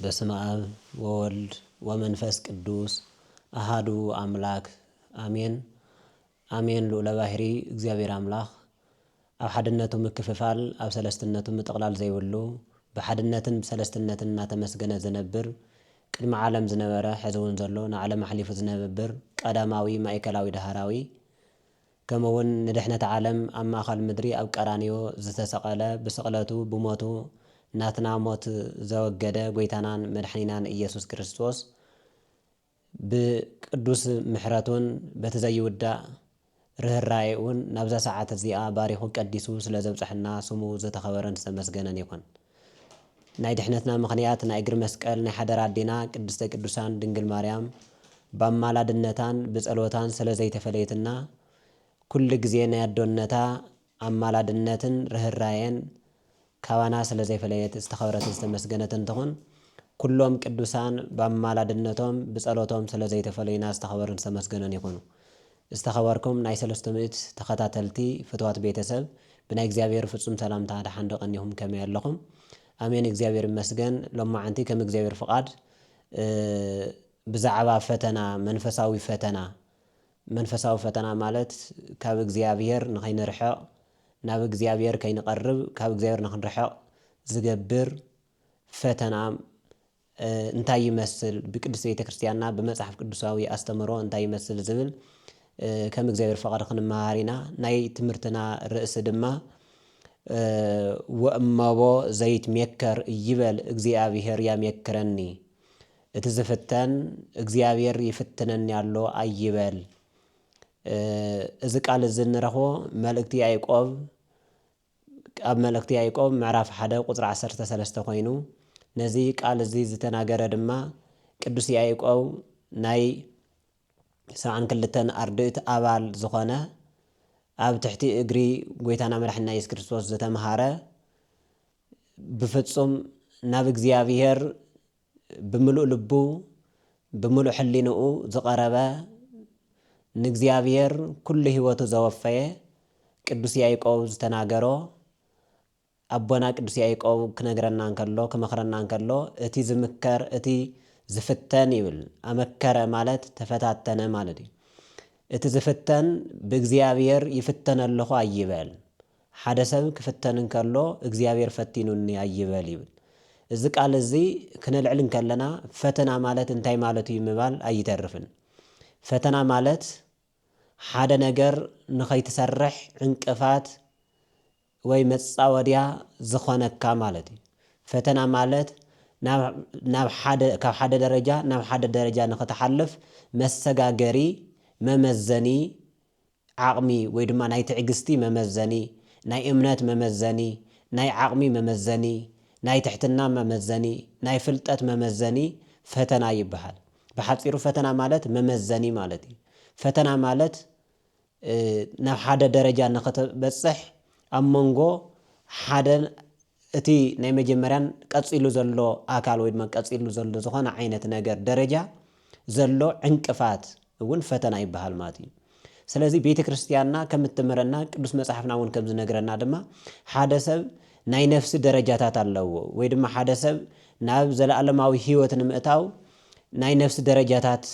በስመ አብ ወወልድ ወመንፈስ ቅዱስ አሃዱ አምላክ አሜን። አሜን። ልዑለ ባሕሪ እግዚኣብሔር አምላኽ ኣብ ሓድነቱ ምክፍፋል፣ ኣብ ሰለስትነቱ ምጥቕላል ዘይብሉ፣ ብሓድነትን ብሰለስትነትን እናተመስገነ ዝነብር፣ ቅድሚ ዓለም ዝነበረ፣ ሕዚ እውን ዘሎ፣ ንዓለም ኣሕሊፉ ዝነብር ቀዳማዊ፣ ማእከላዊ፣ ዳህራዊ፣ ከምኡ እውን ንድሕነት ዓለም ኣብ ማእከል ምድሪ ኣብ ቀራንዮ ዝተሰቐለ፣ ብስቕለቱ ብሞቱ ናትና ሞት ዘወገደ ጎይታናን መድሓኒናን ኢየሱስ ክርስቶስ ብቅዱስ ምሕረቱን በቲ ዘይውዳእ ርህራኤኡን ናብዛ ሰዓት እዚኣ ባሪኹ ቀዲሱ ስለ ዘብጽሐና ስሙ ዝተኸበረን ዝተመስገነን ይኹን። ናይ ድሕነትና ምኽንያት ናይ እግሪ መስቀል ናይ ሓደራ ኣዴና ቅድስተ ቅዱሳን ድንግል ማርያም ብኣማላድነታን ብጸሎታን ስለ ዘይተፈለየትና፣ ኩሉ ግዜ ናይ ኣዶነታ ኣማላድነትን ርህራኤን ካባና ስለ ዘይፈለየት ዝተኸበረትን ዝተመስገነትን ትኹን። ኩሎም ቅዱሳን ብኣማላድነቶም ብጸሎቶም ስለ ዘይተፈለዩና ዝተኸበሩን ዝተመስገኑን ይኹኑ። ዝተኸበርኩም ናይ ሰለስተ ሚእት ተኸታተልቲ ፍትዋት ቤተሰብ፣ ብናይ እግዚኣብሔር ፍጹም ሰላምታ ደሓን ዶ ቀኒኹም? ከመይ ኣለኹም? ኣሜን፣ እግዚኣብሔር ይመስገን። ሎማዓንቲ ከም እግዚኣብሔር ፍቓድ፣ እ፣ ብዛዕባ ፈተና፣ መንፈሳዊ ፈተና፣ መንፈሳዊ ፈተና ማለት ካብ እግዚኣብሔር ንኸይንርሕቕ፣ ናብ እግዚኣብሔር ከይንቐርብ፣ ካብ እግዚኣብሔር ንኽንርሕቕ ዝገብር ፈተና፣ እ፣ እንታይ ይመስል፣ ብቅድስት ቤተ ክርስቲያንና ብመጽሓፍ ቅዱሳዊ ኣስተምህሮ እንታይ ይመስል ዝብል፣ እ፣ ከም እግዚኣብሔር ፍቓድ ክንመሃር ኢና። ናይ ትምህርትና ርእሲ ድማ፣ እ፣ "ወእመቦ ዘይትሜከር ይበል እግዚኣብሔር ያሜክረኒ"፣ እቲ ዝፍተን እግዚኣብሔር ይፍትነኒ ኣሎ ኣይበል። እ፣ እዚ ቃል እዚ እንረኽቦ መልእክቲ ያዕቆብ፣ ኣብ መልእክቲ ያዕቆብ ምዕራፍ ሓደ ቁጽሪ ዓሰርተ ሰለስተ ኮይኑ፣ ነዚ ቃል እዚ ዝተናገረ ድማ ቅዱስ ያዕቆብ ናይ ሰብዓን ክልተን ኣርድእት ኣባል ዝኾነ፣ ኣብ ትሕቲ እግሪ ጎይታና መድሓኒና የሱስ ክርስቶስ ዝተምሃረ፣ ብፍጹም ናብ እግዚኣብሔር ብምሉእ ልቡ ብምሉእ ሕሊንኡ ዝቐረበ፣ ንእግዚኣብሔር ኩሉ ህይወቱ ዘወፈየ ቅዱስ ያዕቆብ ዝተናገሮ፣ ኣቦና ቅዱስ ያዕቆብ ክነግረና እንከሎ፣ ክመኽረና እንከሎ፣ እቲ ዝምከር፣ እቲ ዝፍተን ይብል። ኣመከረ ማለት ተፈታተነ ማለት እዩ። እቲ ዝፍተን ብእግዚኣብሔር ይፍተን ኣለኹ ኣይበል። ሓደ ሰብ ክፍተን እንከሎ እግዚኣብሔር ፈቲኑኒ ኣይበል ይብል። እዚ ቃል እዚ ክነልዕል እንከለና ፈተና ማለት እንታይ ማለት እዩ ምባል ኣይተርፍን። ፈተና ማለት ሓደ ነገር ንኸይትሰርሕ ዕንቅፋት ወይ መጻወድያ ዝኾነካ ማለት እዩ። ፈተና ማለት ናብ፣ ናብ ሓደ፣ ካብ ሓደ ደረጃ ናብ ሓደ ደረጃ ንኽትሓልፍ መሰጋገሪ፣ መመዘኒ፣ ዓቕሚ ወይ ድማ ናይ ትዕግስቲ መመዘኒ፣ ናይ እምነት መመዘኒ፣ ናይ ዓቕሚ መመዘኒ፣ ናይ ትሕትና መመዘኒ፣ ናይ ፍልጠት መመዘኒ ፈተና ይበሃል። ብሓጺሩ ፈተና ማለት መመዘኒ ማለት እዩ። ፈተና ማለት፣ እ፣ ናብ ሓደ ደረጃ ንኽትበጽሕ ኣብ መንጎ ሓደ እቲ ናይ መጀመርያን ቀጺሉ ዘሎ ኣካል ወይ ድማ ቀጺሉ ዘሎ ዝኾነ ዓይነት ነገር ደረጃ ዘሎ ዕንቅፋት እውን ፈተና ይበሃል ማለት እዩ። ስለዚ ቤተ ክርስቲያንና ከም እትምህረና ቅዱስ መጽሓፍና እውን ከም ዝነግረና ድማ ሓደ ሰብ ናይ ነፍሲ ደረጃታት ኣለዎ ወይ ድማ ሓደ ሰብ ናብ ዘለኣለማዊ ህይወት ንምእታው ናይ ነፍሲ ደረጃታት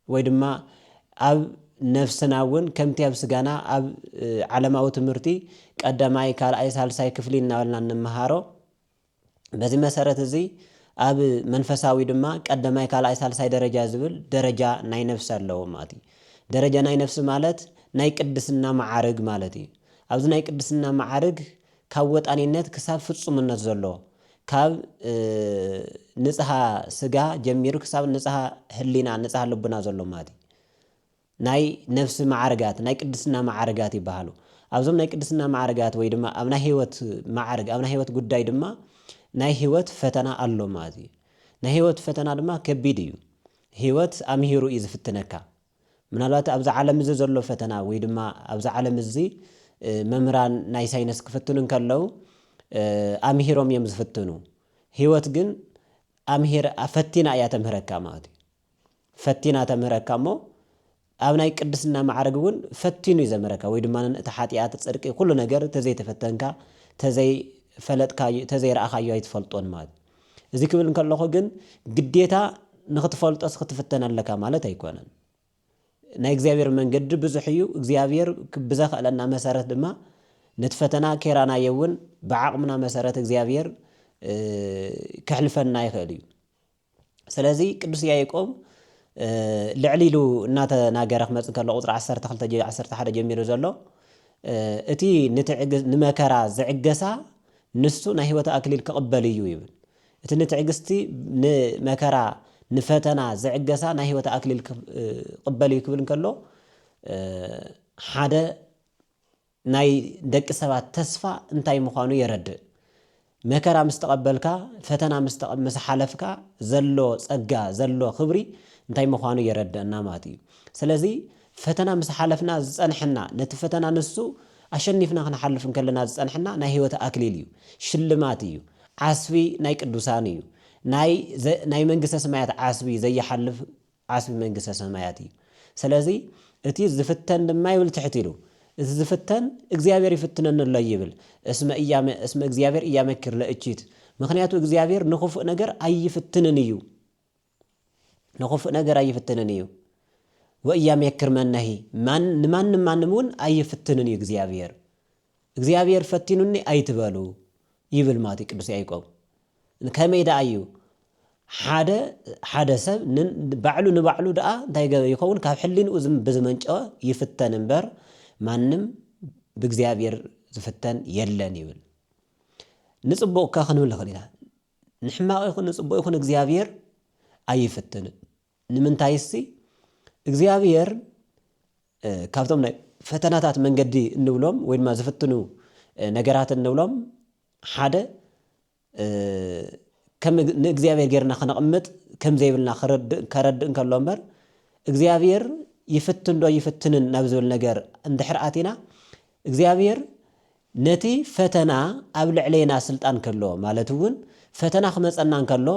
ወይ ድማ ኣብ ነፍስና እውን ከምቲ ኣብ ስጋና ኣብ፣ እ፣ ዓለማዊ ትምህርቲ ቀዳማይ፣ ካልኣይ፣ ሳልሳይ ክፍሊ እናበልና እንመሃሮ። በዚ መሰረት እዚ ኣብ መንፈሳዊ ድማ ቀዳማይ፣ ካልኣይ፣ ሳልሳይ ደረጃ ዝብል ደረጃ ናይ ነፍሲ ኣለዎ ማለት እዩ። ደረጃ ናይ ነፍሲ ማለት ናይ ቅድስና መዓርግ ማለት እዩ። ኣብዚ ናይ ቅድስና መዓርግ ካብ ወጣኒነት ክሳብ ፍጹምነት ዘሎ፣ ካብ፣ እ፣ ንጽሃ ስጋ ጀሚሩ ክሳብ ንጽሃ ህሊና፣ ንጽሃ ልቡና ዘሎ ማለት እዩ። ናይ ነፍሲ መዓርጋት፣ ናይ ቅድስና መዓርጋት ይበሃሉ። ኣብዞም ናይ ቅድስና መዓርጋት ወይ ድማ ኣብ ናይ ህይወት መዓርግ፣ ኣብ ናይ ህይወት ጉዳይ ድማ ናይ ህይወት ፈተና ኣሎ ማለት እዩ። ናይ ህይወት ፈተና ድማ ከቢድ እዩ። ህይወት ኣምሂሩ እዩ ዝፍትነካ። ምናልባት ኣብዚ ዓለም እዚ ዘሎ ፈተና ወይ ድማ ኣብዚ ዓለም እዚ፣ እ፣ መምህራን ናይ ሳይንስ ክፍትኑ እንከለዉ፣ እ፣ ኣምሂሮም እዮም ዝፍትኑ። ህይወት ግን ኣምሂር-፣ ፈቲና እያ ተምህረካ ማለት እዩ። ፈቲና ተምህረካ እሞ ኣብ ናይ ቅድስና ማዕረግ እውን ፈቲኑ እዩ ዘምህረካ። ወይ ድማ እቲ ሓጢኣት፣ ጽድቂ፣ ኩሉ ነገር ተዘይተፈተንካ፣ ተዘይፈለጥካዮ፣ ተዘይረኣኻዮ ኣይትፈልጦን ማለት እዩ። እዚ ክብል እንከለኹ ግን ግዴታ ንኽትፈልጦስ ክትፍተን ኣለካ ማለት ኣይኮነን። ናይ እግዚኣብሔር መንገዲ ብዙሕ እዩ። እግዚኣብሔር ብዘኽእለና መሰረት ድማ ነቲ ፈተና ኬራናዮ እውን ብዓቕምና መሰረት እግዚኣብሔር ከሕልፈና ይኽእል እዩ። ስለዚ ቅዱስ ያዕቆብ ልዕል ኢሉ እናተናገረ ክመጽእ ከሎ ቁፅሪ ዓሰርተ ክልተ ዓሰርተ ሓደ ጀሚሩ ዘሎ እቲ ንመከራ ዝዕገሳ ንሱ ናይ ህይወት ኣክሊል ክቕበል እዩ ይብል። እቲ ንትዕግስቲ ንመከራ ንፈተና ዝዕገሳ ናይ ህይወት ኣክሊል ክቕበል እዩ ክብል እንከሎ ሓደ ናይ ደቂ ሰባት ተስፋ እንታይ ምዃኑ የረድእ። መከራ ምስ ተቐበልካ፣ ፈተና ምስ ተቐ- ምስ ሓለፍካ ዘሎ ጸጋ፣ ዘሎ ክብሪ እንታይ ምዃኑ የረድእና ማለት እዩ። ስለዚ ፈተና ምስ ሓለፍና ዝጸንሐና፣ ነቲ ፈተና ንሱ ኣሸኒፍና ክንሓልፍ እንከለና ዝጸንሐና ናይ ህይወት ኣክሊል እዩ፣ ሽልማት እዩ፣ ዓስቢ ናይ ቅዱሳን እዩ፣ ናይ ዘ- ናይ መንግስተ ሰማያት ዓስቢ ዘይሓልፍ ዓስቢ መንግስተ ሰማያት እዩ። ስለዚ እቲ ዝፍተን ድማ ይብል ትሕት ኢሉ፣ እቲ ዝፍተን እግዚኣብሔር ይፍትነኒ ኣሎ ይብል። እስመ እግዚኣብሔር እያመክር ለእችት፣ ምክንያቱ እግዚኣብሔር ንክፉእ ነገር ኣይፍትንን እዩ። ንክፉእ ነገር ኣይፍትንን እዩ። ወእያሜክር መነሂ፣ ንማንም ማንም እውን ኣይፍትንን እዩ እግዚኣብሔር። እግዚኣብሔር ፈቲኑኒ ኣይትበሉ ይብል ማለት እዩ ቅዱስ ያዕቆብ። ከመይ ደኣ እዩ? ሓደ ሓደ ሰብ ባዕሉ ንባዕሉ ደኣ እንታይ ይኸውን? ካብ ሕሊንኡ ብዝመንጨወ ይፍተን እምበር ማንም ብእግዚኣብሔር ዝፍተን የለን ይብል። ንፅቡቕ እካ ክንብል ንኽእል ኢና። ንሕማቕ ይኹን ንፅቡቕ ይኹን እግዚኣብሔር ኣይፍትንን። ንምንታይሲ እግዚኣብሔር ካብቶም ናይ ፈተናታት መንገዲ እንብሎም ወይ ድማ ዝፍትኑ ነገራት እንብሎም ሓደ ከም ንእግዚኣብሔር ጌርና ክነቕምጥ ከም ዘይብልና ከረድእ እንከሎ እምበር እግዚኣብሔር ይፍትን ዶ ይፍትንን ናብ ዝብል ነገር እንድሕር ኣቲና እግዚኣብሔር ነቲ ፈተና ኣብ ልዕሌና ስልጣን ከሎ ማለት እውን ፈተና ክመፀና እንከሎ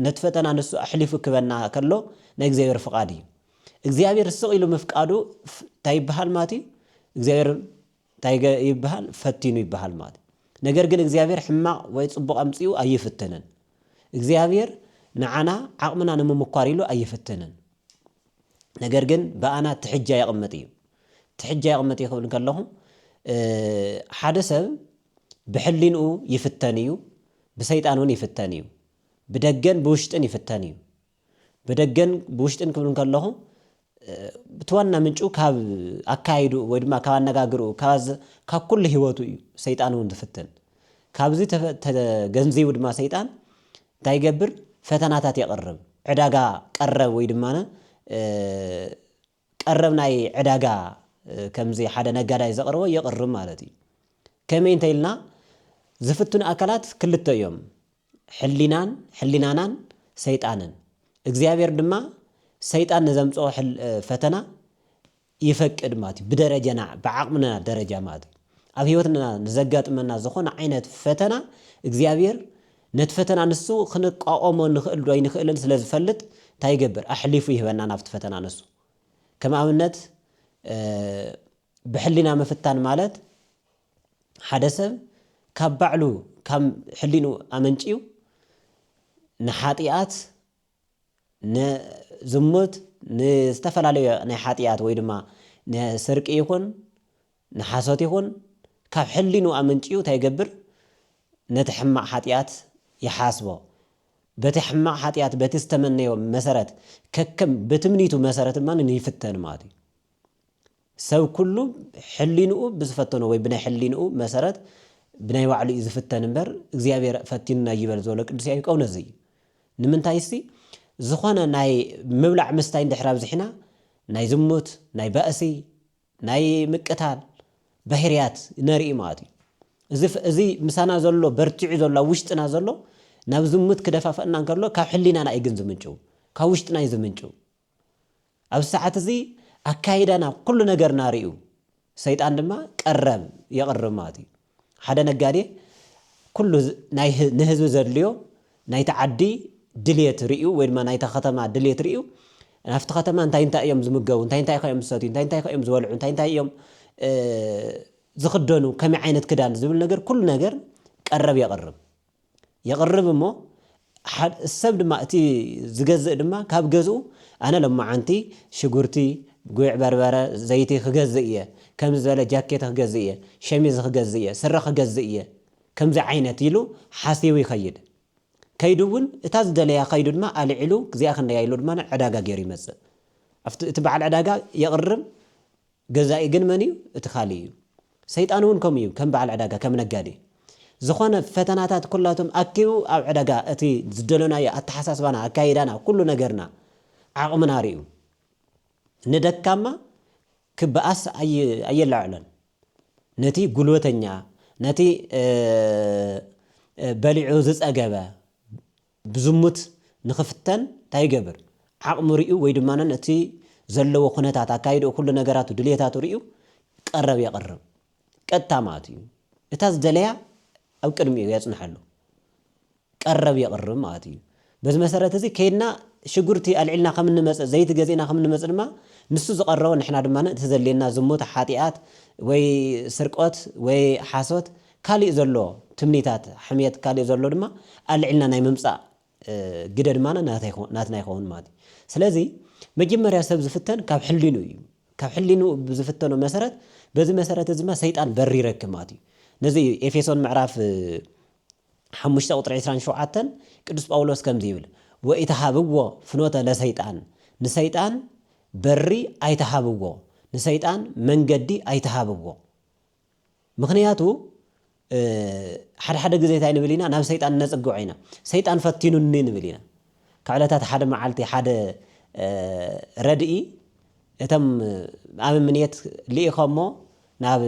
ነቲ ፈተና ንሱ ኣሕሊፉ ክበና ከሎ ናይ እግዚኣብሔር ፍቓድ እዩ። እግዚኣብሔር ስቕ ኢሉ ምፍቃዱ እንታይ ይበሃል ማለት እዩ? እግዚኣብሔር እንታይ ይበሃል? ፈቲኑ ይበሃል ማለት እዩ። ነገር ግን እግዚኣብሔር ሕማቕ ወይ ፅቡቕ ኣምፅኡ ኣይፍትንን። እግዚኣብሔር ንዓና ዓቕምና ንምምኳር ኢሉ ኣይፍትንን። ነገር ግን ብኣና ትሕጃ የቕምጥ እዩ። ትሕጃ የቕምጥ እዩ ክብል ከለኹ ሓደ ሰብ ብሕሊንኡ ይፍተን እዩ፣ ብሰይጣን እውን ይፍተን እዩ። ብደገን ብውሽጥን ይፍተን እዩ። ብደገን ብውሽጥን ክብል ከለኹ እቲ ዋና ምንጩ ካብ ኣካይዱ ወይ ድማ ካብ ኣነጋግርኡ ካብ ኩሉ ህይወቱ እዩ ሰይጣን እውን ዝፍትን። ካብዚ ተገንዚቡ ድማ ሰይጣን እንታይ ይገብር? ፈተናታት የቕርብ። ዕዳጋ ቀረብ ወይ ድማ ቀረብ ናይ ዕዳጋ ከምዚ ሓደ ነጋዳይ ዘቕርቦ የቕርብ ማለት እዩ። ከመይ እንተ ኢልና ዝፍትኑ ኣካላት ክልተ እዮም። ሕሊናን ሕሊናናን ሰይጣንን። እግዚኣብሔር ድማ ሰይጣን ንዘምፅኦ ፈተና ይፈቅድ ማለት እዩ። ብደረጃና ብዓቕምና ደረጃ ማለት እዩ። ኣብ ህይወትና ንዘጋጥመና ዝኾነ ዓይነት ፈተና እግዚኣብሔር ነቲ ፈተና ንሱ ክንቋቆሞ ንኽእል ዶ ኣይንኽእልን ስለ ዝፈልጥ እንታይ ይገብር? ኣሕሊፉ ይህበና ናብቲ ፈተና ንሱ። ከም ኣብነት ብሕሊና ምፍታን ማለት ሓደ ሰብ ካብ ባዕሉ ካብ ሕሊኑ ኣመንጭዩ ንሓጢኣት ንዝሙት ንዝተፈላለዩ ናይ ሓጢኣት ወይ ድማ ንስርቂ ይኹን ንሓሶት ይኹን ካብ ሕሊኑ ኣመንጭዩ እንታይ ይገብር? ነቲ ሕማቕ ሓጢኣት ይሓስቦ። በቲ ሕማቕ ሓጢኣት በቲ ዝተመነዮ መሰረት ከከም ብትምኒቱ መሰረት ድማ ይፍተን ማለት እዩ። ሰብ ኩሉ ሕሊንኡ ብዝፈተኖ ወይ ብናይ ሕሊንኡ መሰረት ብናይ ባዕሉ እዩ ዝፍተን እምበር እግዚኣብሔር ፈቲኑና ይበል ዝበሎ ቅዱስ ያዕቆብ ነዚ እዩ። ንምንታይ ሲ ዝኾነ ናይ ምብላዕ ምስታይ እንድሕር ኣብዝሕና ናይ ዝሙት ናይ ባእሲ ናይ ምቅታል ባህርያት ነርኢ ማለት እዩ። እዚ ምሳና ዘሎ በርቲዑ ዘሎ ኣብ ውሽጥና ዘሎ ናብ ዝሙት ክደፋፈእና እንከሎ ካብ ሕሊናና እዩ ግን ዝምንጭው፣ ካብ ውሽጥና እዩ ዝምንጭው። ኣብ ሰዓት እዚ ኣካይዳና ኩሉ ነገርና ርእዩ ሰይጣን ድማ ቀረብ የቕርብ ማለት እዩ። ሓደ ነጋዴ ኩሉ ንህዝቢ ዘድልዮ ናይቲ ዓዲ ድልየት ርእዩ ወይ ድማ ናይታ ከተማ ድልየት ርእዩ ናብቲ ከተማ እንታይ እንታይ እዮም ዝምገቡ፣ እንታይ እንታይ እዮም ዝሰትዩ፣ እንታይ እንታይ እዮም ዝበልዑ፣ እንታይ እንታይ እዮም ዝኽደኑ፣ ከመይ ዓይነት ክዳን ዝብል ነገር ኩሉ ነገር ቀረብ የቕርብ። የቕርብ እሞ ሰብ ድማ እቲ ዝገዝእ ድማ ካብ ገዝኡ ኣነ ለማዓንቲ ሽጉርቲ፣ ጉዕ በርበረ፣ ዘይቲ ክገዝእ እየ፣ ከምዚ ዝበለ ጃኬት ክገዝእ እየ፣ ሸሚዝ ክገዝእ እየ፣ ስረ ክገዝእ እየ፣ ከምዚ ዓይነት ኢሉ ሓሲቡ ይኸይድ። ከይዱ እውን እታ ዝደለያ ከይዱ ድማ ኣልዒሉ እዚኣ ክንደያ ኢሉ ድማ ዕዳጋ ገይሩ ይመፅእ። ኣብቲ እቲ በዓል ዕዳጋ የቕርብ፣ ገዛኢ ግን መን እዩ? እቲ ካልእ እዩ። ሰይጣን እውን ከምኡ እዩ፣ ከም በዓል ዕዳጋ፣ ከም ነጋዴ። ዝኾነ ፈተናታት ኩላቶም ኣኪቡ ኣብ ዕዳጋ እቲ ዝደለናዮ ኣተሓሳስባና፣ ኣካይዳና፣ ኩሉ ነገርና፣ ዓቕምና ርእዩ ንደካማ ክበኣስ ኣየ- ኣየላዕሎን። ነቲ ጉልበተኛ፣ ነቲ እ፣ እ፣ በሊዑ ዝጸገበ ብዝሙት ንኽፍተን እንታይ ይገብር? ዓቕሙ ርእዩ ወይ ድማ እቲ ዘለዎ ኩነታት ኣካይድኡ ኩሉ ነገራቱ ድልየታቱ ርእዩ ቀረብ የቕርብ። ቀጥታ ማለት እዩ። እታ ዝደለያ ኣብ ቅድሚኡ የጽንሐሉ። ቀረብ የቕርብ ማለት እዩ። በዚ መሰረት እዚ ከይድና ሽጉርቲ ኣልዒልና ከም እንመጽእ፣ ዘይቲ ገዚእና ከም እንመጽእ ድማ ንሱ ዝቐረቦ ንሕና ድማ እቲ ዘድልየና ዝሙት፣ ሓጢኣት ወይ ስርቆት ወይ ሓሶት ካሊእ ዘሎ ትምኒታት፣ ሕምየት ካሊእ ዘሎ ድማ ኣልዒልና ናይ ምምጻእ ግደ ድማ ናትና ይኸውን ማለት እዩ። ስለዚ መጀመርያ ሰብ ዝፍተን ካብ ሕሊኑ እዩ። ካብ ሕሊኑ ብዝፍተኖ መሰረት፣ በዚ መሰረት እዚ ድማ ሰይጣን በሪ ይረክብ ማለት እዩ። ነዚ እዩ ኤፌሶን ምዕራፍ ሓሙሽተ ቁጥሪ ዕስራን ሸውዓተን ቅዱስ ጳውሎስ ከምዚ ይብል፣ ወኢትሃብዎ ፍኖተ ለሰይጣን፣ ንሰይጣን በሪ ኣይትሃብዎ፣ ንሰይጣን መንገዲ ኣይትሃብዎ። ምኽንያቱ ሓደ ሓደ ግዜ እንታይ ንብል ኢና? ናብ ሰይጣን ነጽግዖ ኢና። ሰይጣን ፈቲኑኒ ንብል ኢና። ካብ ዕለታት ሓደ መዓልቲ ሓደ ረድኢ እቶም ኣብ ምንየት ልኢኸሞ ናብ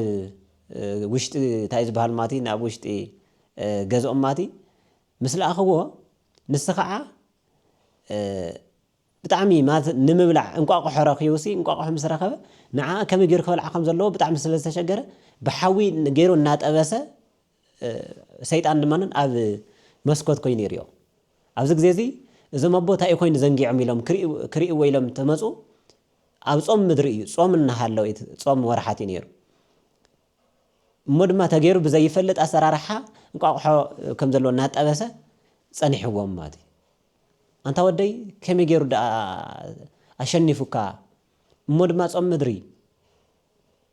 ውሽጢ እንታይ ዝበሃል ማቲ ናብ ውሽጢ ገዝኦም ማቲ ምስ ለኣኽዎ ንስ ከዓ ብጣዕሚ ማለት ንምብላዕ እንቋቑሖ ረኺቡ ሲ እንቋቑሖ ምስ ረኸበ ንዓ ከመይ ገይሩ ክበልዓ ከም ዘለዎ ብጣዕሚ ስለ ዝተሸገረ ብሓዊ ገይሩ እናጠበሰ ሰይጣን ድማ ኣብ መስኮት ኮይኑ ይሪኦ። ኣብዚ ግዜ እዚ እዞም ኣቦ እንታይ እዩ ኮይኑ ዘንጊዖም ኢሎም ክርእይዎ ኢሎም ተመፁ። ኣብ ጾም ምድሪ እዩ ጾም እናሃለው ጾም ወርሓት እዩ ነይሩ። እሞ ድማ ተገይሩ ብዘይፈልጥ ኣሰራርሓ እንቋቑሖ ከም ዘለዎ እናጠበሰ ጸኒሕዎም ማለት እዩ። ኣንታ ወደይ ከመይ ገይሩ ደኣ ኣሸኒፉካ? እሞ ድማ ጾም ምድሪ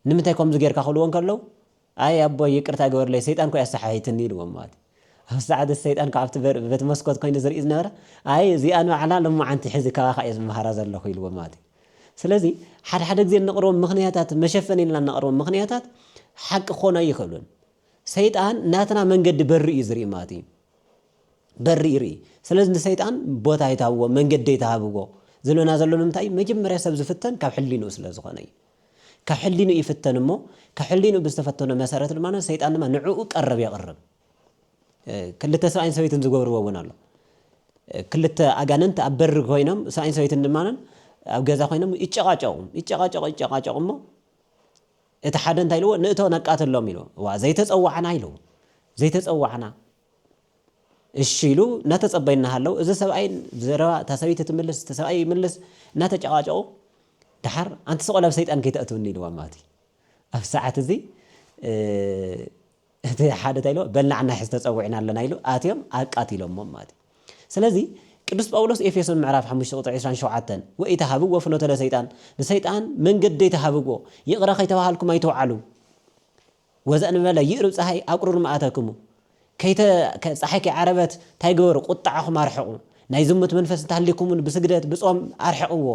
ንምንታይ ከምዚ ጌርካ ክብልዎ እንከለዉ ኣይ ኣቦ ይቅርታ ግበርለይ ሰይጣን ኮ ያሰሓሒትኒ ኢልዎም ማለት እዩ። ኣብ ሰዓት ሰይጣን ካብቲ በቲ መስኮት ኮይኑ ዝርኢ ዝነበረ ኣይ እዚኣ ንባዕላ ሎማዓንቲ ሕዚ ካባኻ እየ ዝመሃራ ዘለኹ ኢልዎም ማለት እዩ። ስለዚ ሓደ ሓደ ግዜ እነቕርቦም ምኽንያታት መሸፈኒ ኢልና እነቕርቦም ምኽንያታት ሓቂ ክኾኑ ኣይኽእሉን። ሰይጣን ናትና መንገዲ በሪ እዩ ዝርኢ ማለት እዩ። በሪ ይርኢ። ስለዚ ንሰይጣን ቦታ ኣይትሃብዎ፣ መንገዲ ኣይትሃብዎ ዝብለና ዘሎ ንምንታይ እዩ? መጀመርያ ሰብ ዝፍተን ካብ ሕሊንኡ ስለ ዝኾነ እዩ። ካብ ሕሊንኡ ይፍተን እሞ ካብ ሕሊንኡ ብዝተፈተኖ መሰረት ድማ ሰይጣን ድማ ንዕኡ ቀረብ የቕርብ። ክልተ ሰብኣይን ሰበይትን ዝገብርዎ እውን ኣሎ። ክልተ ኣጋንንት ኣብ በሪ ኮይኖም ሰብኣይን ሰበይትን ድማ ኣብ ገዛ ኮይኖም ይጨቃጨቑ ይጨቃጨቑ ይጨቃጨቑ እሞ እቲ ሓደ እንታይ ኢልዎ ንእቶ ነቃትሎም ኢልዎ ዋ ዘይተፀዋዕና ኢልዎ ዘይተፀዋዕና እሺ ኢሉ እናተፀበይና ሃለው እዚ ሰብኣይ ዘረባ እታ ሰበይቲ ትምልስ እቲ ሰብኣይ ይምልስ እናተጨቃጨቑ ደሓር ኣንቲ ስቆል ኣብ ሰይጣን ከይተእትውኒ ኢልዋ ማለት እዩ ኣብ ሰዓት እዚ እቲ ሓደ እንታይ ኢልዎ በልናዕና ሕዚ ተፀዊዕና ኣለና ኢሉ ኣትዮም ኣቃቲሎሞም ማለት እዩ ስለዚ ቅዱስ ጳውሎስ ኤፌሶን ምዕራፍ ሓሙሽተ ቁፅሪ ዕስራን ሸውዓተን ወኢትሃብዎ ፍኖተ ለሰይጣን ንሰይጣን መንገዲ ኣይትሃብዎ ይቕረ ከይተባሃልኩም ኣይትውዓሉ ወዘእንበለ ይእርብ ፀሃይ ኣቁሩር መኣተክሙ ከይተ ፀሓይ ከይዓረበት እንታይ ግበሩ ቁጣዓኹም ኣርሕቑ ናይ ዝሙት መንፈስ እንተሃሊኩም እውን ብስግደት ብፆም ኣርሕቕዎ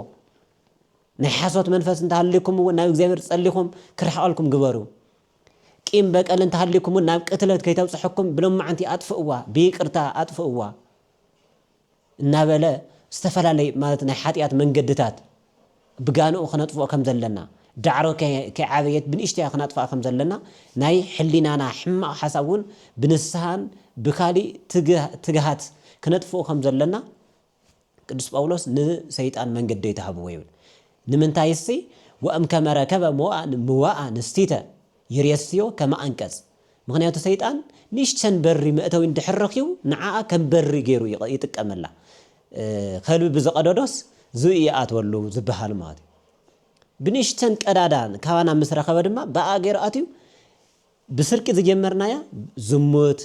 ናይ ሓሶት መንፈስ እንተሃሊኩም እውን ናብ እግዚኣብሔር ጸሊኹም ክርሕቐልኩም ግበሩ። ቂም በቀል እንተሃሊኩም እውን ናብ ቅትለት ከይተብፅሐኩም ብሎማዓንቲ ኣጥፍእዋ፣ ብይቅርታ ኣጥፍእዋ እናበለ ዝተፈላለየ ማለት ናይ ሓጢኣት መንገድታት ብጋንኡ ክነጥፍኦ ከም ዘለና ዳዕሮ ከይዓበየት ብንእሽተያ ክነጥፍኣ ከም ዘለና ናይ ሕሊናና ሕማቕ ሓሳብ እውን ብንስሃን ብካሊእ ትግሃት ክነጥፍኡ ከም ዘለና ቅዱስ ጳውሎስ ንሰይጣን መንገዲ ኣይትሃብዎ ይብል። ንምንታይሲ ወእምከመ ረከበ ምዋኣ ንስቲተ ይሬስዮ ከመ ኣንቀጽ። ምኽንያቱ ሰይጣን ንእሽተን በሪ መእተዊ እንድሕር ረኺቡ ንዓኣ ከም በሪ ገይሩ ይጥቀመላ። ከልቢ ብዝቐደዶስ ዝብኢ ይኣትወሉ ዝበሃል ማለት እዩ። ብንእሽተን ቀዳዳ ካባና ምስ ረኸበ ድማ ብኣ ገይሩ ኣትዩ ብስርቂ ዝጀመርናያ ዝሙት፣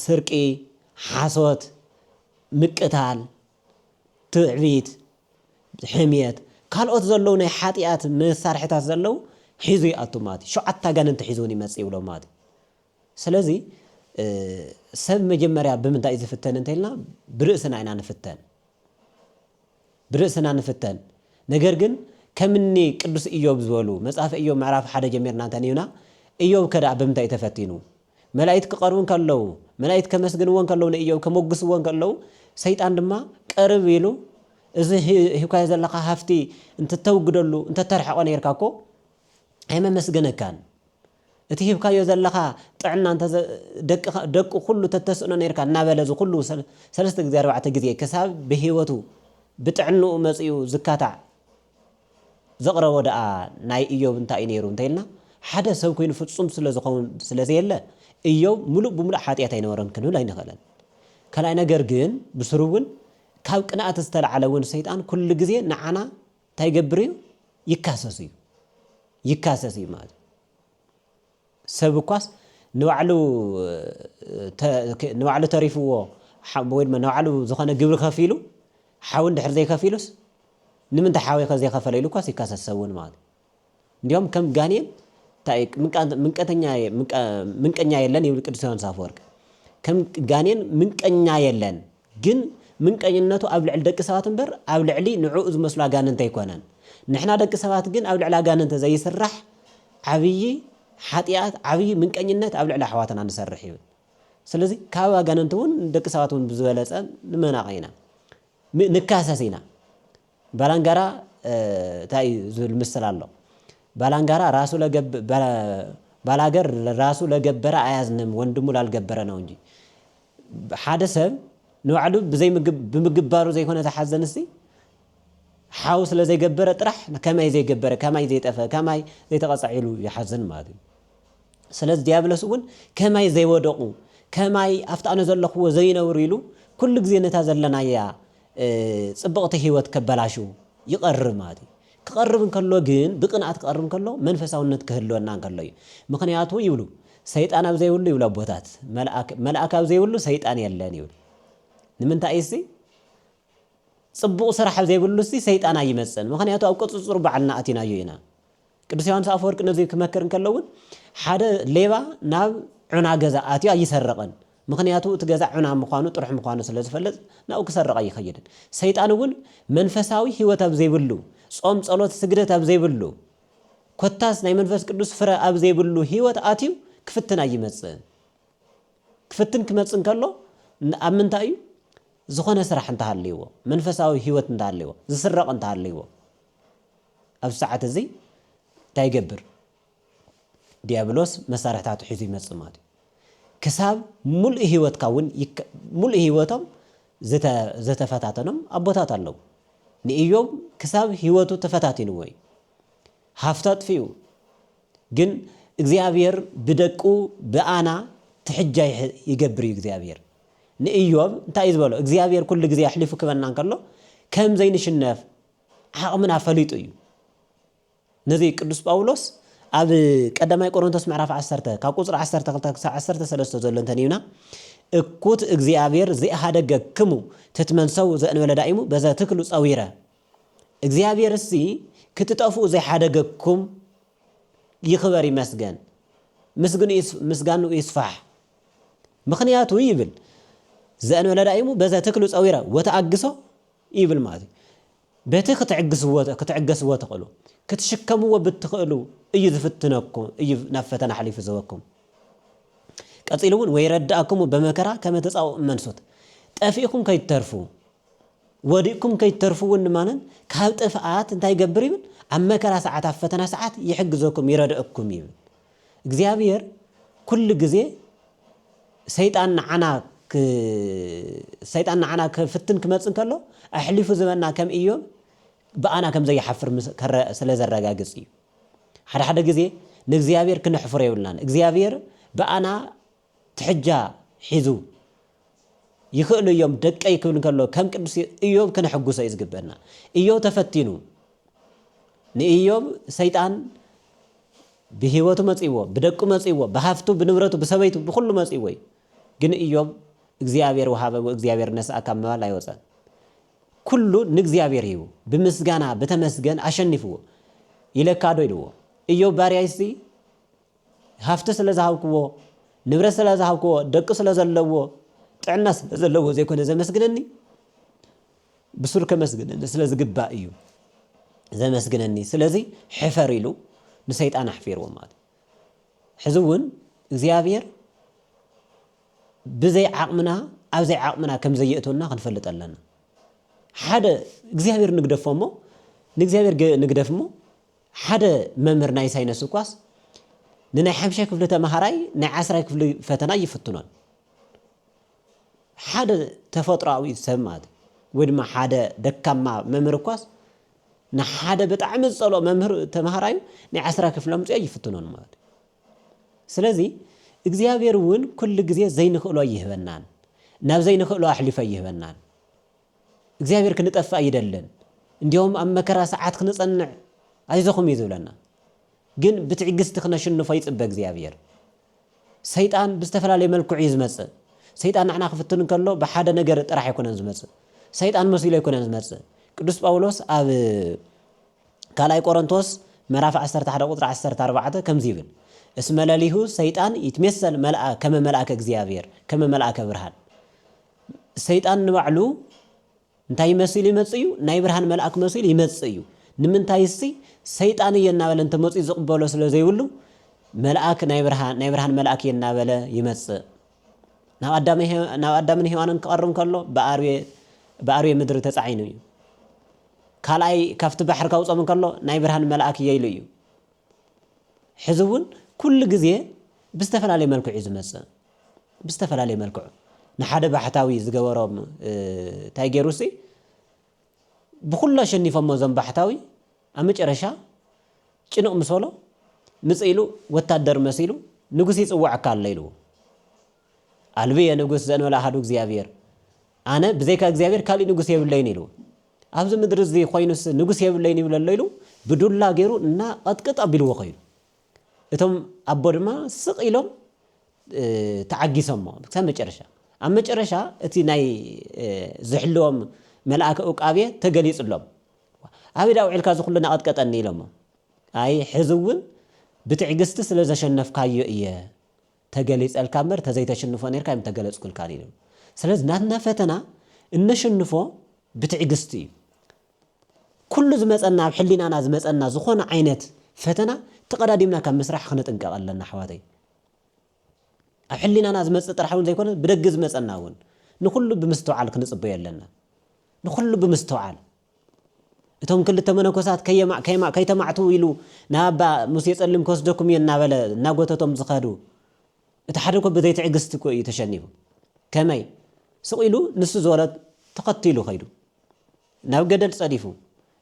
ስርቂ፣ ሓሶት፣ ምቅታል፣ ትዕቢት፣ ሕምየት፣ ካልኦት ዘለዉ ናይ ሓጢኣት መሳርሕታት ዘለዉ ሒዙ ይኣቱ ማለት እዩ። ሸውዓተ ኣጋንንቲ ሒዙ እውን ይመጽእ ይብሎም ማለት እዩ። ስለዚ ሰብ መጀመርያ ብምንታይ እዩ ዝፍተን እንተኢልና፣ ብርእስና ኢና ንፍተን። ብርእስና ንፍተን። ነገር ግን ከምኒ ቅዱስ ኢዮብ ዝበሉ፣ መጽሓፈ ኢዮብ ምዕራፍ ሓደ ጀሚርና እንተንዩና፣ ኢዮብ ከ ደኣ ብምንታይ እዩ ተፈቲኑ? መላእክት ክቐርቡ እንከለዉ፣ መላእክት ከመስግንዎ እንከለዉ፣ ንኢዮብ ከሞግስዎ እንከለዉ፣ ሰይጣን ድማ ቀርብ ኢሉ፣ እዚ ሂ-፣ ሂብካዮ ዘለኻ ሃፍቲ እንተተውግደሉ፣ እንተተርሕቆ ነይርካ እኮ ኣይመመስገነካን። እቲ ሂብካዮ ዘለኻ ጥዕና እንተ ዘ-፣ ደቅኻ-፣ ደቁ ኩሉ ተተስእኖ ነይርካ እናበለ፣ እዚ ኩሉ ሰል-፣ ሰለስተ ግዜ ኣርባዕተ ግዜ ክሳብ ብህይወቱ ብጥዕንኡ መጺኡ ዝካታዕ ዘቕረቦ ደኣ ናይ ኢዮብ እንታይ እዩ ነይሩ እንተ ኢልና፣ ሓደ ሰብ ኮይኑ ፍጹም ስለ ዝኸውን ስለ ዘየለ፣ ኢዮብ ምሉእ ብምሉእ ሓጢኣት ኣይነበሮን ክንብል ኣይንኽእልን። ካልኣይ ነገር ግን፣ ብስሩ እውን ካብ ቅንኣት ዝተላዕለ እውን ሰይጣን ኩሉ ግዜ ንዓና እንታይ ይገብር እዩ? ይካሰስ እዩ። ይካሰስ እዩ ማለት እዩ። ሰብ እኳስ ንባዕሉ ተ-፣ ንባዕሉ ተሪፍዎ፣ ሓ-፣ ወይ ድማ ንባዕሉ ዝኾነ ግብሪ ከፊሉ፣ ሓው እንድሕር ዘይከፊሉስ፣ ንምንታይ ሓወይ ከ ዘይከፈለ ኢሉ እኳስ ይካሰስ ሰብ እውን ማለት እዩ። እንዲያውም ከም ጋኔን እንታይ ምንቃ-፣ ምንቀተኛ የ-፣ ምንቀ-፣ ምንቀኛ የለን ይብል ቅዱስ ዮሃንስ ኣፈወርቅ። ከም ጋኔን ምንቀኛ የለን፣ ግን ምንቀኝነቱ ኣብ ልዕሊ ደቂ ሰባት እምበር ኣብ ልዕሊ ንዕኡ ዝመስሉ ኣጋንንት ኣይኮነን። ንሕና ደቂ ሰባት ግን ኣብ ልዕሊ ኣጋንንት ዘይስራሕ ዓብዪ ሓጢኣት፣ ዓብዪ ምንቀኝነት ኣብ ልዕሊ ኣሕዋትና ንሰርሕ ይብል። ስለዚ ካብ ኣጋንንት እውን ደቂ ሰባት እውን ብዝበለጸ ንመናቐ ኢና። ም-፣ ንካሰስ ኢና። ባላንጋራ፣ እ፣ እንታይ እዩ ዝብል ምስል ኣሎ። ባላንጋራ ራሱ ለገብ-፣ ባላ-፣ ባላገር ራሱ ለገበረ አያዝንም፣ ወንድሙ ላልገበረ ነው እንጂ። ሓደ ሰብ ንባዕሉ ብዘይምግብ-፣ ብምግባሩ ዘይኮነ ዝሓዘን እስቲ፣ ሓው ስለ ዘይገበረ ጥራሕ ከማይ ዘይገበረ፣ ከማይ ዘይጠፈ፣ ከማይ ዘይተቐጸዐ ኢሉ ይሓዝን ማለት እዩ። ስለዚ ዲያብሎስ እውን ከማይ ዘይወደቑ፣ ከማይ ኣብቲ ኣነ ዘለኽዎ ዘይነብሩ ኢሉ ኩሉ ግዜ ነታ ዘለናያ፣ እ፣ ጽብቕቲ ህይወት ከበላሹ ይቐርብ ማለት እዩ። ክቐርብ እንከሎ ግን፣ ብቕንኣት ክቐርብ እንከሎ መንፈሳውነት ክህልወና እንከሎ እዩ። ምኽንያቱ ይብሉ፣ ሰይጣን ኣብ ዘይብሉ ይብሉ ኣቦታት፣ መልኣክ፣ መልኣክ ኣብ ዘይብሉ ሰይጣን የለን ይብሉ። ንምንታይ እሲ? ጽቡቕ ስራሕ ኣብ ዘይብሉ እስቲ ሰይጣን ኣይመጽእን። ምኽንያቱ ኣብ ቁጽጽሩ ባዕልና ኣቲናዮ ኢና። ቅዱስ ዮሃንስ ኣፈወርቅ ነዚ ክመክር እንከሎ እውን፣ ሓደ ሌባ ናብ ዑና ገዛ ኣትዩ ኣይሰርቕን። ምኽንያቱ እቲ ገዛ ዑና ምዃኑ፣ ጥሩሕ ምዃኑ ስለ ዝፈልጥ ናብኡ ክሰርቕ ኣይኸይድን። ሰይጣን እውን መንፈሳዊ ህይወት ኣብ ዘይብሉ፣ ጾም፣ ጸሎት፣ ስግደት ኣብ ዘይብሉ፣ ኮታስ ናይ መንፈስ ቅዱስ ፍረ ኣብ ዘይብሉ ህይወት ኣትዩ ክፍትን ኣይመጽእን። ክፍትን ክመጽእ እንከሎ ን-፣ ኣብ ምንታይ እዩ? ዝኾነ ስራሕ እንተሃልይዎ፣ መንፈሳዊ ህይወት እንተሃልይዎ፣ ዝስረቕ እንተሃልይዎ፣ ኣብዚ ሰዓት እዚ እንታይ ይገብር? ዲያብሎስ መሳርሕታቱ ሒዙ ይመጽእ ማለት እዩ። ክሳብ ሙሉእ ህይወትካ እውን ይከ-፣ ሙሉእ ህይወቶም ዝተ-፣ ዝተፈታተኖም ኣቦታት ኣለዉ። ንኢዮብ ክሳብ ህይወቱ ተፈታቲንዎ እዩ። ሃፍቱ ኣጥፊኡ። ግን እግዚኣብሔር ብደቁ ብኣና ትሕጃ ይሕ-፣ ይገብር እዩ እግዚኣብሔር። ንኢዮብ እንታይ እዩ ዝበሎ? እግዚኣብሔር ኩሉ ግዜ ኣሕሊፉ ክበና እንከሎ ከም ዘይንሽነፍ ዓቕምና ፈሊጡ እዩ። ነዚ ቅዱስ ጳውሎስ ኣብ ቀዳማይ ቆሮንቶስ ምዕራፍ ዓሰርተ ካብ ቁጽሪ ዓሰርተ ክልተ ክሳብ ዓሰርተ ሰለስተ ዘሎ እንተንዩና፣ እኩት እግዚኣብሔር ዘይሃደገክሙ ትትመንሰው ዘእንበለ ዳኢሙ በዘ ትክሉ ጸዊረ። እግዚኣብሔር እሲ ክትጠፍኡ ዘይሓደገኩም ይኽበር ይመስገን፣ ምስግኑ ይስ-፣ ምስጋኑ ይስፋሕ። ምኽንያቱ ይብል፣ ዘእንበለ ዳኢሙ በዘ ትክሉ ጸዊረ ወተኣግሶ ይብል ማለት እዩ። በቲ ክትዕግስዎ፣ ክትዕገስዎ ትኽእሉ፣ ክትሽከምዎ ብትኽእሉ እዩ ዝፍትነኩም፣ እዩ ናብ ፈተና ኣሕሊፉ ዝህበኩም። ቀጺሉ እውን፣ "ወይረድኣክሙ በመከራ ከመ ተጻውኡ መንሱት"፣ ጠፊእኩም ከይትተርፉ፣ ወዲቕኩም ከይትተርፉ እውን ድማንን ካብ ጥፍኣት እንታይ ይገብር ይብል? ኣብ መከራ ሰዓት፣ ኣብ ፈተና ሰዓት ይሕግዘኩም፣ ይረድአኩም ይብል። እግዚኣብሔር ኩሉ ግዜ ሰይጣን ንዓና ክ-፣ ሰይጣን ንዓና ክፍትን ክመጽእ እንከሎ፣ ኣሕሊፉ ዝህበና ከም ኢዮብ ብኣና ከም ዘይሓፍር ምስ-፣ ከረ-፣ ስለ ዘረጋግጽ እዩ። ሓደ ሓደ ግዜ ንእግዚኣብሔር ክነሕፍሮ የብልናን። እግዚኣብሔር ብኣና ትሕጃ ሒዙ፣ "ይኽእሉ እዮም ደቀይ" ክብል እንከሎ፣ ከም ቅዱስ ኢዮብ ክነሕጉሶ እዩ ዝግበአና። ኢዮብ ተፈቲኑ። ንኢዮብ ሰይጣን ብህይወቱ መጺእዎ፣ ብደቁ መጺእዎ፣ ብሃፍቱ፣ ብንብረቱ፣ ብሰበይቱ፣ ብኹሉ መጺእዎ እዩ። ግን ኢዮብ እግዚኣብሔር ወሃበ ወእግዚኣብሔር ነስኣ ካብ ምባል ኣይወፀን። ኩሉ ንእግዚኣብሔር ሂቡ፣ ብምስጋና ብተመስገን ኣሸኒፍዎ። ኢለካ ዶ ኢልዎ? እዮብ ባርያይሲ ሃፍቲ ስለ ዝሃብክዎ፣ ንብረት ስለ ዝሃብክዎ፣ ደቂ ስለ ዘለዎ፣ ጥዕና ስለ ዘለዎ ዘይኮነ ዘመስግነኒ፣ ብሱር ከመስግነኒ ስለ ዝግባእ እዩ ዘመስግነኒ። ስለዚ ሕፈር ኢሉ ንሰይጣን ኣሕፊርዎ ማለት እዩ። ሕዚ እውን እግዚኣብሔር ብዘይ ዓቕምና፣ ኣብ ዘይ ዓቕምና ከም ዘየእትወና ክንፈልጥ ኣለና። ሓደ እግዚኣብሔር ንግደፎ እሞ፣ ንእግዚኣብሔር ገ-፣ ንግደፍ እሞ፣ ሓደ መምህር ናይ ሳይነስ እኳስ ንናይ ሓምሻይ ክፍሊ ተምሃራይ ናይ ዓስራይ ክፍሊ ፈተና ይፍትኖን። ሓደ ተፈጥሮኣዊ ሰብ ማለት እዩ፣ ወይ ድማ ሓደ ደካማ መምህር እኳስ ንሓደ ብጣዕሚ ዝጸልኦ መምህር ተምሃራዩ ናይ ዓስራ ክፍሊ ኣምጽኦ ይፍትኖን ማለት እዩ። ስለዚ እግዚኣብሔር እውን ኩሉ ግዜ ዘይንኽእሎ ኣይህበናን፣ ናብ ዘይንኽእሎ ኣሕሊፎ ኣይህበናን። እግዚኣብሔር ክንጠፍእ ኣይደልን። እንዲያውም ኣብ መከራ ሰዓት ክንጸንዕ ኣይዞኹም እዩ ዝብለና። ግን ብትዕግስቲ ክነሽንፎ ይጽበ እግዚኣብሔር። ሰይጣን ብዝተፈላለየ መልክዑ እዩ ዝመጽእ። ሰይጣን ንዓና ክፍትን እንከሎ ብሓደ ነገር ጥራሕ ኣይኮነን ዝመጽእ። ሰይጣን መሲሉ ኣይኮነን ዝመጽእ። ቅዱስ ጳውሎስ ኣብ ካልኣይ ቆሮንቶስ ምዕራፍ ዓሰርተ ሓደ ቁጽሪ ዓሰርተ ኣርባዕተ ከምዚ ይብል፣ እስመ ለሊሁ ሰይጣን ይትሜሰል መልኣ-፣ ከመ መልኣከ እግዚኣብሔር፣ ከመ መልኣከ ብርሃን። ሰይጣን ንባዕሉ እንታይ መሲሉ ይመጽእ እዩ? ናይ ብርሃን መልኣክ መሲሉ ይመጽእ እዩ። ንምንታይ እሲ ሰይጣን እየ እናበለ እንተመጺኡ ዝቕበሎ ስለ ዘይብሉ፣ መልኣክ ናይ ብርሃን፣ ናይ ብርሃን መልኣክ እየ እናበለ ይመጽእ። ናብ ኣዳም፣ ናብ ኣዳምን ሄዋንን ክቐርብ ከሎ ብኣርዌ፣ ብኣርዌ ምድሪ ተጻዒኑ እዩ። ካልኣይ ካብቲ ባሕሪ ካውጾም ከሎ ናይ ብርሃን መልኣክ እየ ኢሉ እዩ። ሕዚ እውን ኩሉ ግዜ ብዝተፈላለየ መልክዑ እዩ ዝመጽእ። ብዝተፈላለየ መልክዑ። ንሓደ ባሕታዊ ዝገበሮም፣ እ፣ እንታይ ገይሩ ሲ፣ ብኹሉ ኣሸኒፎሞ እዞም ባሕታዊ፣ ኣብ መጨረሻ ጭንቕ ምስ በሎ፣ ምጽእ ኢሉ ወታደር መሲሉ፣ "ንጉስ ይጽውዐካ ኣሎ" ኢልዎ። "ኣልብየ ንጉስ ዘእንበለ ኣሃዱ እግዚኣብሔር፣ ኣነ ብዘይካ እግዚኣብሔር ካሊእ ንጉስ የብለይን" ኢልዎ። "ኣብዚ ምድሪ እዚ ኮይኑስ ንጉስ የብለይን ይብል ኣሎ" ኢሉ፣ ብዱላ ገይሩ እናቐጥቅጥ ኣቢልዎ ኸይዱ። እቶም ኣቦ ድማ ስቕ ኢሎም፣ እ፣ ተዓጊሶሞ ክሳብ መጨረሻ። ኣብ መጨረሻ እቲ ናይ፣ እ፣ ዝሕልዎም መልኣከ ዑቃቤ ተገሊጹሎም። "ኣበይ ደኣ ውዒልካ እዚ ኩሉ እናቐጥቀጠኒ?" ኢሎሞ። "ኣይ፣ ሕዚ እውን ብትዕግስቲ ስለ ዘሸነፍካዮ እየ ተገሊጸልካ እምበር፣ ተዘይተሽንፎ ነይርካ ኣይምተገለጽኩልካን" ኢሎም። ስለዚ ናትና ፈተና እነሸንፎ ብትዕግስቲ እዩ። ኩሉ ዝመጸና፣ ኣብ ሕሊናና ዝመጸና ዝኾነ ዓይነት ፈተና ተቐዳዲምና ካብ ምስራሕ ክንጥንቀቕ ኣለና ኣሕዋተይ። ኣብ ሕሊናና ዝመጽእ ጥራሕ እውን ዘይኮነ፣ ብደገ ዝመጸና እውን ንኹሉ ብምስትውዓል ክንጽበዮ ኣለና። ንኹሉ ብምስትውዓል። እቶም ክልተ መነኮሳት ከየማ-፣ ከየማ-፣ ከይተማዕትዉ ኢሉ ናብ ኣባ ሙሴ ጸሊም ክወስደኩም እየ እናበለ እናጎተቶም ዝኸዱ፣ እቲ ሓደ እኮ ብዘይ ትዕግስቲ እኮ እዩ ተሸኒፉ። ከመይ? ስቕ ኢሉ ንሱ ዝበሎ ተኸቲሉ ኸይዱ። ናብ ገደል ጸዲፉ።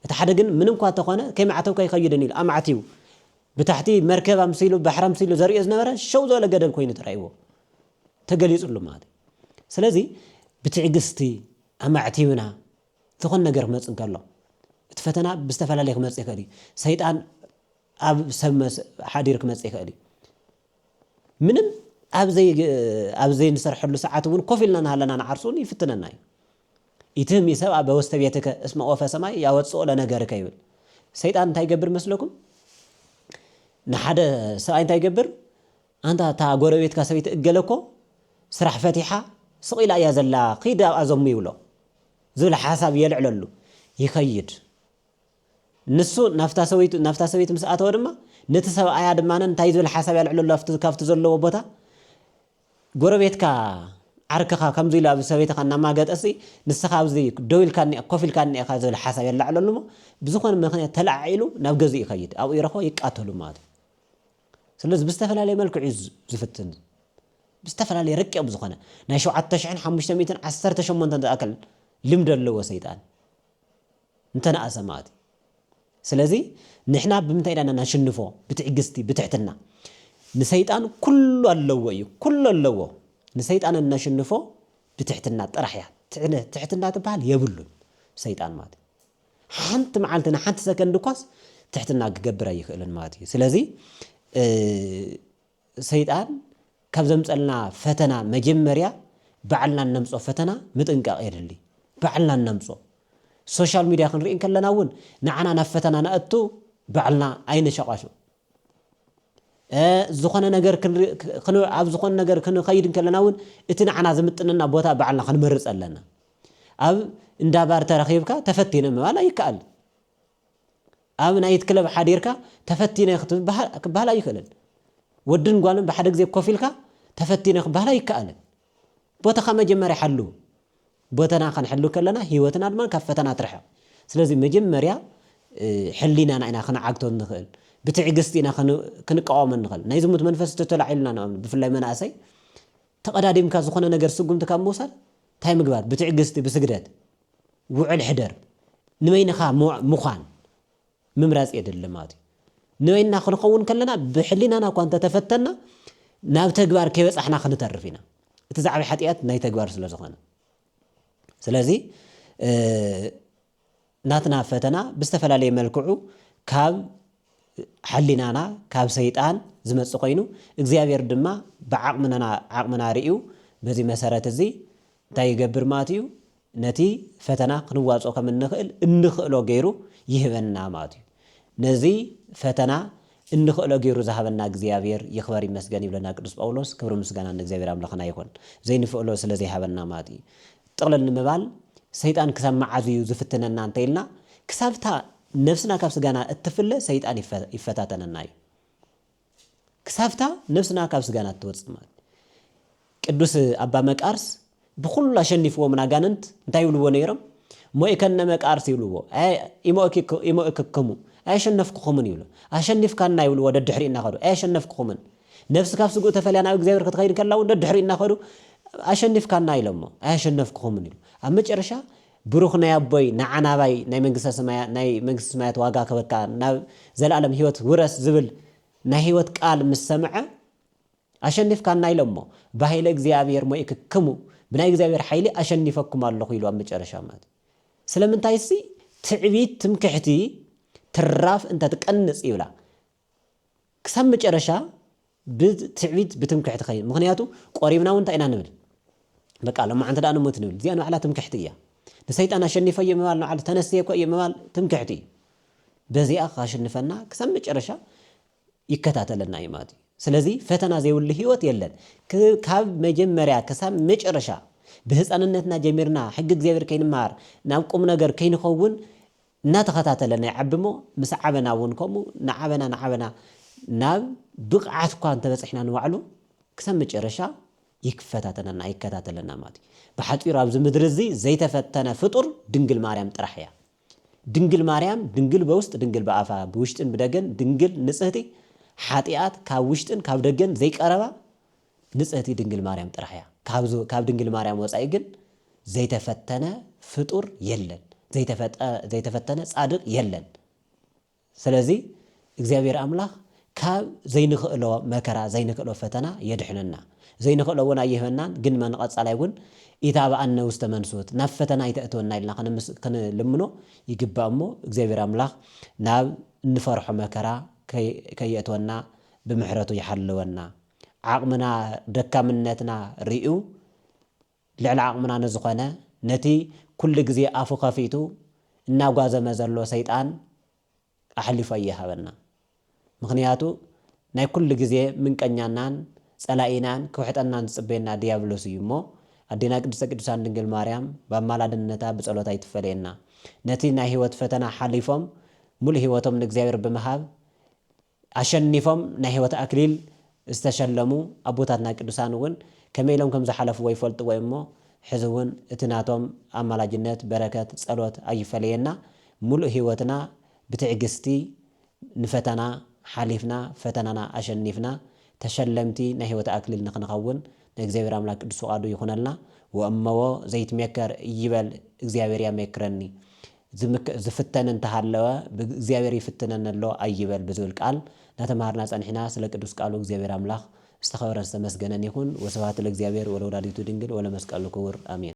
እቲ ሓደ ግን ምንም እኳ እንተኾነ ከይማዕተብኩ ኣይኸይድን ኢሉ ኣማዕቲቡ። ብታሕቲ መርከብ ኣምሲሉ፣ ባሕሪ ኣምሲሉ ዘርእዮ ዝነበረ ሸው ዝበለ ገደል ኮይኑ ተራእይዎ። ተገሊጹሉ ማለት እዩ። ስለዚ ብትዕግስቲ ኣማዕቲብና ዝኾነ ነገር ክመጽእ እንከሎ፣ እቲ ፈተና ብዝተፈላለየ ክመጽእ ይኽእል እዩ። ሰይጣን ኣብ ሰብ መስ-፣ ሓዲሩ ክመጽእ ይኽእል እዩ። ምንም ኣብ ዘይ-፣ ኣብ ዘይንሰርሐሉ ሰዓት እውን ኮፍ ኢልና እናሃለና ንዓርሱ እውን ይፍትነና እዩ። "ኢትህሚ ሰብኣ በውስተ ቤትከ እስመ ወፈ ሰማይ ያወጽኦ ለነገርከ" ይብል። ሰይጣን እንታይ ይገብር መስለኩም? ንሓደ ሰብኣይ እንታይ ይገብር? "ኣንታ እታ ጎረቤትካ ሰበይቲ እገለ እኮ ስራሕ ፈቲሓ ስቕ ኢላ እያ ዘላ፣ ኺድ ኣብኣ ዘሙ" ይብሎ። ዝብል ሓሳብ የልዕለሉ። ይኸይድ። ንሱ ናብታ ሰበይቱ፣ ናብታ ሰበይቲ ምስ ኣተወ ድማ፣ ነቲ ሰብኣያ ድማ እንታይ ዝብል ሓሳብ የልዕለሉ? ኣብቲ፣ ካብቲ ዘለዎ ቦታ፣ ጎረቤትካ፣ ዓርክኻ ከምዚ ኢሉ ኣብ ሰበይትኻ እናማገጠሲ፣ ንስኻ ኣብዚ ደው ኢልካ እኒኣ-፣ ኮፍ ኢልካ እኒኢኻ ዝብል ሓሳብ የለዓዕለሉ እሞ፣ ብዝኾነ ምኽንያት ተለዓዒሉ ናብ ገዝኡ ይኸይድ። ኣብኡ ይረኽቦ፣ ይቃተሉ ማለት እዩ። ስለዚ ብዝተፈላለየ መልክዑ እዩ ዝ-፣ ዝፍትን። ብዝተፈላለየ ረቂቕ ብዝኾነ፣ ናይ ሸውዓተ ሽሕን ሓሙሽተ ሚእትን ዓሰርተ ሸሞንተን ዝኣክል ልምዲ ኣለዎ ሰይጣን። እንተነኣሰ ማለት እዩ። ስለዚ ንሕና ብምንታይ ኢና ነሽንፎ? ብትዕግስቲ፣ ብትሕትና። ንሰይጣን ኩሉ ኣለዎ እዩ፣ ኩሉ ኣለዎ። ንሰይጣን እነሽንፎ ብትሕትና ጥራሕ እያ። ትዕነ-፣ ትሕትና ትበሃል የብሉን ሰይጣን ማለት እዩ። ሓንቲ መዓልቲ ንሓንቲ ሰከንድ እኳስ ትሕትና ክገብር ኣይኽእልን ማለት እዩ። ስለዚ፣ እ፣ ሰይጣን ካብ ዘምጸልና ፈተና መጀመርያ ባዕልና እነምጾ ፈተና ምጥንቃቕ የድሊ። ባዕልና እነምጾ። ሶሻል ሚድያ ክንርኢ እንከለና እውን ንዓና ናብ ፈተና ነእቱ ባዕልና ኣይንሸቋሹ። እ፣ ዝኾነ ነገር ክንርኢ፣ ክን-፣ ኣብ ዝኾነ ነገር ክንኸይድ እንከለና እውን እቲ ንዓና ዝምጥነና ቦታ ባዕልና ክንመርጽ ኣለና። ኣብ እንዳ ባር ተረኺብካ ተፈቲነ ምባል ኣይከኣል። ኣብ ናይት ክለብ ሓዲርካ ተፈቲነ ክትበሃል፣ ክበሃል ኣይክእልን። ወድን ጓልን ብሓደ ግዜ ኮፍ ኢልካ ተፈቲነ ክበሃል ኣይከኣልን። ቦታኻ መጀመርያ ሓሉ። ቦታና ክንሕሉ ከለና ህይወትና ድማ ካብ ፈተና ትርሕቕ። ስለዚ መጀመርያ፣ እ፣ ሕሊናና ኢና ክንዓግቶ እንኽእል። ብትዕግስቲ ኢና ክን-፣ ክንቃወሞ እንኽእል። ናይ ዝሙት መንፈስ ተተላዒሉና ንኣብነት፣ ብፍላይ መናእሰይ ተቐዳዲምካ ዝኾነ ነገር ስጉምቲ ካብ ምውሳድ እንታይ ምግባር? ብትዕግስቲ፣ ብስግደት፣ ውዕል ሕደር፣ ንበይንኻ ሙ-፣ ምዃን ምምራጽ የድሊ ማለት እዩ። ንበይንና ክንኸውን ከለና ብሕሊናና እኳ እንተተፈተና ናብ ተግባር ከይበጻሕና ክንተርፍ ኢና። እቲ ዝዓበየ ሓጢኣት ናይ ተግባር ስለ ዝኾነ። ስለዚ፣ እ፣ ናትና ፈተና ብዝተፈላለየ መልክዑ ካብ ሕሊናና፣ ካብ ሰይጣን ዝመጽእ ኮይኑ፣ እግዚኣብሔር ድማ ብዓቕምና፣ ዓቕምና ርእዩ በዚ መሰረት እዚ እንታይ ይገብር ማለት እዩ? ነቲ ፈተና ክንዋጽኦ ከም እንኽእል፣ እንኽእሎ ገይሩ ይህበና ማለት እዩ። ነዚ ፈተና እንኽእሎ ገይሩ ዝሃበና እግዚኣብሔር ይኽበር ይመስገን ይብለና ቅዱስ ጳውሎስ። ክብሪ ምስጋና ንእግዚኣብሔር ኣምላኽና ይኹን። ዘይንኽእሎ ስለ ዘይሃበና ማለት እዩ። ጥቕልል ንምባል፣ ሰይጣን ክሳብ መዓዝ እዩ ዝፍትነና እንተ ኢልና፣ ክሳብታ ነፍስና ካብ ስጋና እትፍለ ሰይጣን ይፈ-፣ ይፈታተነና እዩ። ክሳብታ ነፍስና ካብ ስጋና እትወጽእ ማለት። ቅዱስ ኣባ መቃርስ ብኹሉ ኣሸኒፍዎም ኣጋንንት እንታይ ይብልዎ ነይሮም? "ሞኢከነ መቃርስ" ይብልዎ። "ኣይ-፣ ኢሞእኪ-፣ ኢሞእክክሙ፣ ኣየሸነፍኩኹምን" ይብሉ። "ኣሸኒፍካና" ይብልዎ፣ ደድሕሪ እናኸዱ። "ኣየሸነፍኩኹምን።" ነፍሲ ካብ ስግኡ ተፈልያ ናብ እግዚኣብሔር ክትኸይድ ከላ እውን ደድሕሪ እናኸዱ "ኣሸኒፍካና" ኢሎሞ፣ "ኣየሸነፍኩኹምን" ኢሉ። ኣብ መጨረሻ "ብሩኽ ናይ ኣቦይ፣ ንዓ ናባይ ናይ መንግስተ ሰማያ-፣ ናይ መንግስተ ሰማያት ዋጋ ክበካ፣ ናብ ዘለኣለም ህይወት ውረስ" ዝብል ናይ ህይወት ቃል ምስ ሰምዐ "ኣሸኒፍካና" ኢሎሞ፣ "ብሃይለ እግዚኣብሔር ሞኢክክሙ፣ ብናይ እግዚኣብሔር ሓይሊ ኣሸኒፈኩም ኣለኹ" ኢሉ ኣብ መጨረሻ ማለት እዩ። ስለምንታይ ሲ ትዕቢት፣ ትምክሕቲ ትራፍ እንተ ትቀንጽ ይብላ። ክሳብ መጨረሻ ብትዕቢት፣ ብትምክሕቲ ኸይድ። ምኽንያቱ ቆሪብና እውን እንታይ ኢና ንብል? በቃ ሎማዓንቲ ደኣ ንሞት ንብል። እዚኣ ንባዕላ ትምክሕቲ እያ። ንሰይጣን ኣሸኒፈዮ ምባል፣ ንባዕሉ ተነስየ እኮ እየ ምባል ትምክሕቲ እዩ። በዚኣ ከሸንፈና ክሳብ መጨረሻ ይከታተለና እዩ ማለት እዩ። ስለዚ ፈተና ዘይብሉ ህይወት የለን። ክ-፣ ካብ መጀመርያ ክሳብ መጨረሻ ብህፃንነትና ጀሚርና ሕጊ እግዚኣብሔር ከይንመሃር ናብ ቁም ነገር ከይንኸውን እናተኸታተለ ናይ ዓቢ እሞ ምስ ዓበና እውን ከምኡ ንዓበና ንዓበና ናብ ብቕዓት እኳ እንተበፅሕና ንባዕሉ ክሳብ መጨረሻ ይፈታተነና፣ ይከታተለና ማለት እዩ። ብሓፂሩ ኣብዚ ምድሪ እዚ ዘይተፈተነ ፍጡር ድንግል ማርያም ጥራሕ እያ። ድንግል ማርያም ድንግል በውስጥ ድንግል ብኣፋ ብውሽጥን ብደገን ድንግል ንጽህቲ፣ ሓጢኣት ካብ ውሽጥን ካብ ደገን ዘይቀረባ ንጽህቲ ድንግል ማርያም ጥራሕ እያ። ካብ ዝ-፣ ካብ ድንግል ማርያም ወጻኢ ግን ዘይተፈተነ ፍጡር የለን። ዘይተፈጠ-፣ ዘይተፈተነ ጻድቕ የለን። ስለዚ እግዚኣብሔር ኣምላኽ ካብ ዘይንኽእሎ መከራ፣ ዘይንኽእሎ ፈተና የድሕነና። ዘይንኽእሎ እውን ኣይህበናን፣ ግን መንቐጻላይ እውን "ኢታብኣነ ውስተ መንሱት፣ ናብ ፈተና ኣይተእትወና" ኢልና ክንምስ-፣ ክንልምኖ ይግባእ እሞ፣ እግዚኣብሔር ኣምላኽ ናብ እንፈርሖ መከራ ከይ-፣ ከየእትወና ብምሕረቱ ይሓልወና። ዓቕምና፣ ደካምነትና ርእዩ ልዕሊ ዓቕምና ንዝኾነ፣ ነቲ ኩሉ ግዜ ኣፉ ከፊቱ እናጓዘመ ዘሎ ሰይጣን ኣሕሊፉ ኣይሃበና። ምኽንያቱ ናይ ኩሉ ግዜ ምንቀኛናን ጸላኢናን ክውሕጠናን ዝጽበየና ድያብሎስ እዩ እሞ፣ ኣዴና ቅድስተ ቅዱሳን ድንግል ማርያም ብኣማላድነታ ብጸሎታ ኣይትፈለየና። ነቲ ናይ ህይወት ፈተና ሓሊፎም፣ ሙሉእ ህይወቶም ንእግዚኣብሔር ብምሃብ፣ ኣሸኒፎም ናይ ህይወት ኣክሊል ዝተሸለሙ ኣቦታትና ቅዱሳን እውን ከመይ ኢሎም ከም ዝሓለፍዎ ይፈልጥዎ እዮም እሞ፣ ሕዚ እውን እቲ ናቶም ኣማላጅነት፣ በረከት፣ ጸሎት ኣይፈለየና። ሙሉእ ህይወትና ብትዕግስቲ ንፈተና ሓሊፍና፣ ፈተናና ኣሸኒፍና፣ ተሸለምቲ ናይ ህይወት ኣክሊል ንኽንኸውን ንእግዚኣብሔር ኣምላክ ቅዱስ ፍቓዱ ይኹነልና። ወእመዎ ዘይትሜከር ይበል እግዚኣብሔር ያሜክረኒ። ዝምክ-፣ ዝፍተን እንተሃለወ ብእግዚኣብሔር ይፍትነኒ ኣሎ ኣይበል ብዝብል ቃል እናተምሃርና ጸኒሕና። ስለ ቅዱስ ቃሉ እግዚኣብሔር ኣምላኽ ዝተኸበረን ዝተመስገነን ይኹን። ወስብሐት ለእግዚኣብሔር ወለወላዲቱ ድንግል ወለመስቀሉ ክቡር። ኣሜን።